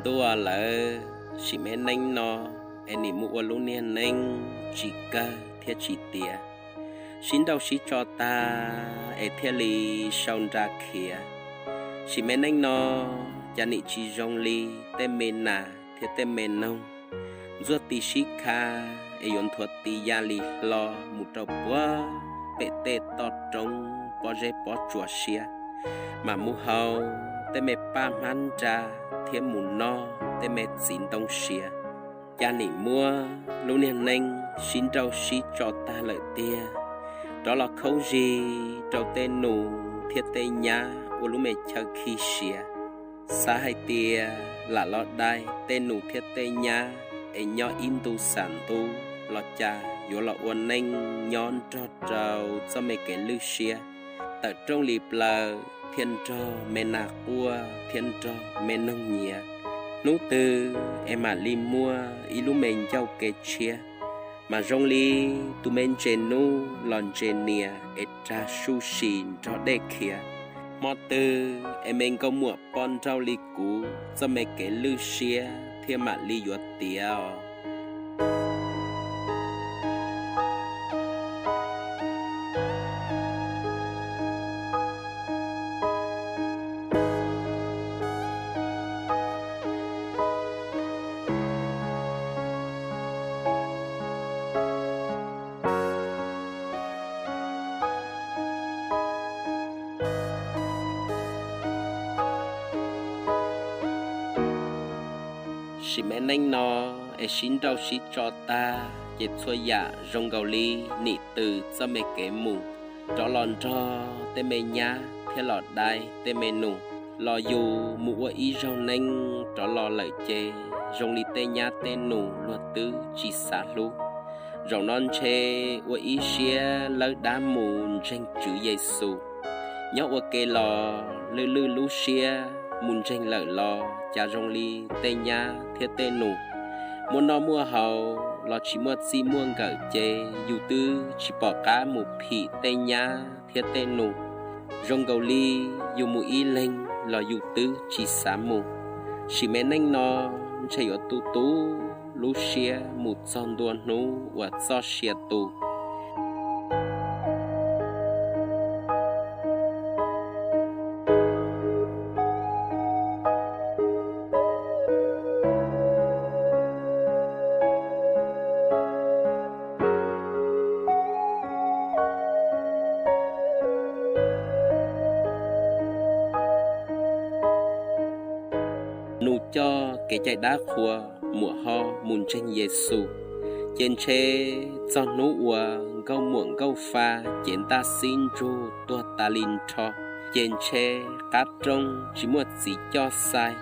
tuaj lawm. Sim me neej no es nim mus ua lub niag neej tsis kawg thiab tsis tiav, sib nrauj sib tso tag es thiaj li sau nra khiav. Sim me neej no cas nim tsis zoo li tej me nas thiab tej me noog, ntxuaj ti sib kha es yuav nthuav ti ya li hlo mus rau puag pem tej toj roob pob zeb pob tsuas siab, mam mus haus tej me paj hmab nra thiab mus noj tej me txiv ntoo siav. Cas nim muab lub niag neej sib nrauj sib tso tag lawm tiag, rov los khaub zig rau tej nus thiab tej nyab ua lub me chaw khi siav. Xav hais tias lam los dai tej nus thiab tej nyab es nyob ib ntu xam ntu los cas yuav los ua neej nyob nrog rau txoj me kev lwj siab tawm rooj li plaws thiab nrog me nas quaj thiab nrog me noog nyiav. Hnub twg es mam li muaj ib lub me ncauj kev tshiab, mas zoo li tus me ntses nub los ntses nias es rag suj si nrog dej khiav. Hmo twg es me nkauj muam poj nrauj li kuv txoj me kev lwj siab thiaj mam li yuav tiav os. Sim me neej no es sib nrauj sib tso tag ces txhua yam zoo nkaus li nim tws txoj me kev mus, rov los nrog tej me nyab thiab los dai tej me nus, los yus mus ua ib zaug neej rov los lawm ces zoo li tej nyab tej nus luag twb tsis xav hlub. Zaum no ntshe ua ib siab lawb dab mus ntseeg Tswv Yexus. Nyob ua ke los lwj lwj lub siab mus ntseeg lawm los cas zoo li tej nyab thiab tej nus muaj noj muaj haus los tsis muaj txij muaj nkawm ces yus twb tsis pom qab mus phim tej nyab thiab tej nus. Zoo nkaus li yus mus ib leeg los yus twb tsis xav mus. Sim me neej no ntshe yuav tu tu lub siab mus txog ntua hnub uas txoj sia tu. Nus coj kev cai dab qhua, muam ho mus ntseeg Yexus, ces ntshe txog hnub uas nkauj muam nkauj fa cev ntaj xib ntsug tuag tas li nrho, ces ntshe qab roob tsis muaj txiv coj xai,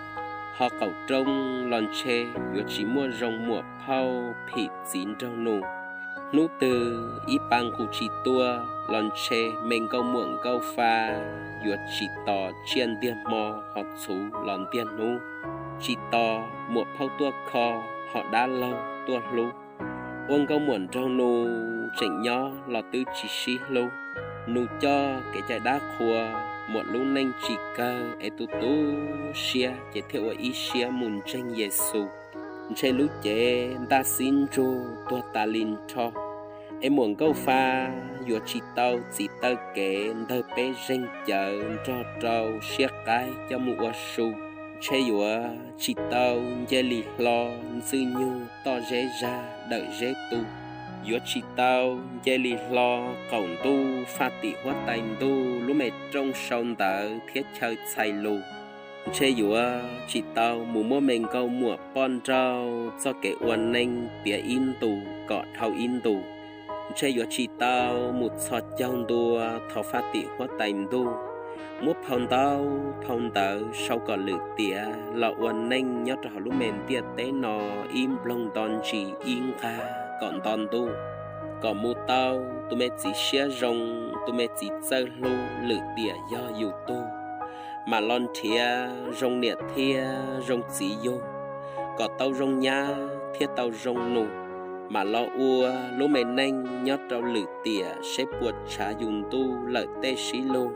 ho qaum roob los ntshe yuav tsis muaj zoo muam phauj phim txiv nraug nus. Hnub twg ib pa nqus tsis tuaj los ntshe me nkauj muam nkauj fa yuav tsis tos tsiaj ntiag hmo ho txhuv los ntiag hnub, tsis tos muam phauj tuaj kho ho dab laug tuaj hlub. Ua nkauj muam nraug nus tseem nyob los twb tsis sib hlub. Nus coj kev cai dab qhua, muam lub neej tsis kawg es tu tu siab ces thiaj ua ib siab mus ntseeg Yexus. Ntshe lub cev ntaj xib ntsug tuag tas li nrho, es muam nkauj fa yuav tsis tau txiv taw kev ntawg peb zeeg cawv nrog rau siab qaib coj mus ua su. Ntshe yuav tsis tau nce li hlo ntxwj nyug toj zeb zag dawm zeb tu, yuav tsis tau nce li hlo qaum ntuj faj tim huab tais ntuj lub me rooj sau ntawv thiab chaw txhais lus. Ntshe yuav tsis tau mus muab me nkauj muam poj nrauj txoj kev ua neej piav ib ntus kom dhau ib ntus. Ntshe yuav tsis tau mus txhos caug ntua thaum faj tim huab tais ntuj, muab phau ntau phau ntawv sau kom lwm tiam los ua neej nyob rau hauv lub me ntiaj teb no ib nploog nto ntsis ib nqag kom nto ntuj, kom mus tau tus me txiv siab zoo, tus me txiv txawj hlub lwm tiam yog yus tug, mam los nrhiav zoo niam thiab zoo txiv yug, kom tau zoo nyab thiab tau zoo nus, mam los ua lub me neej nyob rau lwm tiam seb puas tshav yus ntuj lawm tej sib lug.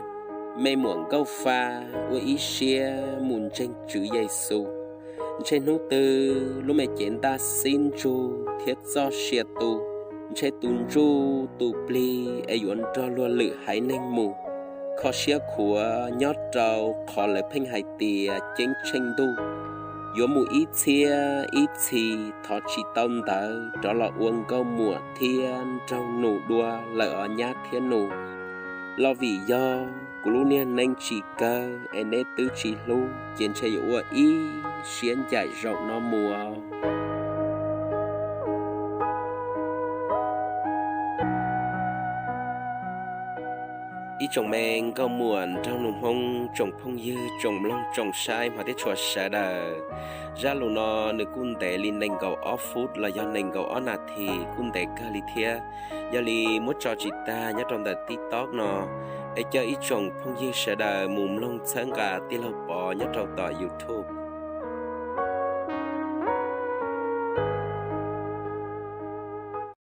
Me muam nkauj fa, ua ib siab mus ntseeg Tswv Yexus. Ntshe hnub twg lub me cev ntaj xib ntsug thiab txoj sia tu, ntshe tus ntsuj tus plig es yuav nrog luag lwm haiv neeg mus. Kho siab khuav nyob rau qhov lawv pheej hais tias ceeb tsheej ntuj, yuav mus ib txhiab ib txhis thov tsis tau ntawv rov los ua nkauj muam thiab nraug nus dua lawm os nyab thiab nus. Los vim yog kuv lub niag neej tsis kawg es neb twb tsis hlub, ces ntshe yuav ua ib siab ncaim zaum no mus. Ib tsoom me nkauj muam nraug nus Hmoob, tsoom phooj ywg, tsoom mloog tsoom saib hmov thiab tshua sawv daws, zaj lus no nws kuj ntev li nees nkaum ob fub los yog nees nkaum ob nas this, kuj ntev kawg li thiab. Yog li muab tso tsis tag nyob rau ntawm TikTok no, es coj ib tsoom phooj ywg sawv daws mus mloog txhawb nqa tij laug Pov nyob rau tom YouTube.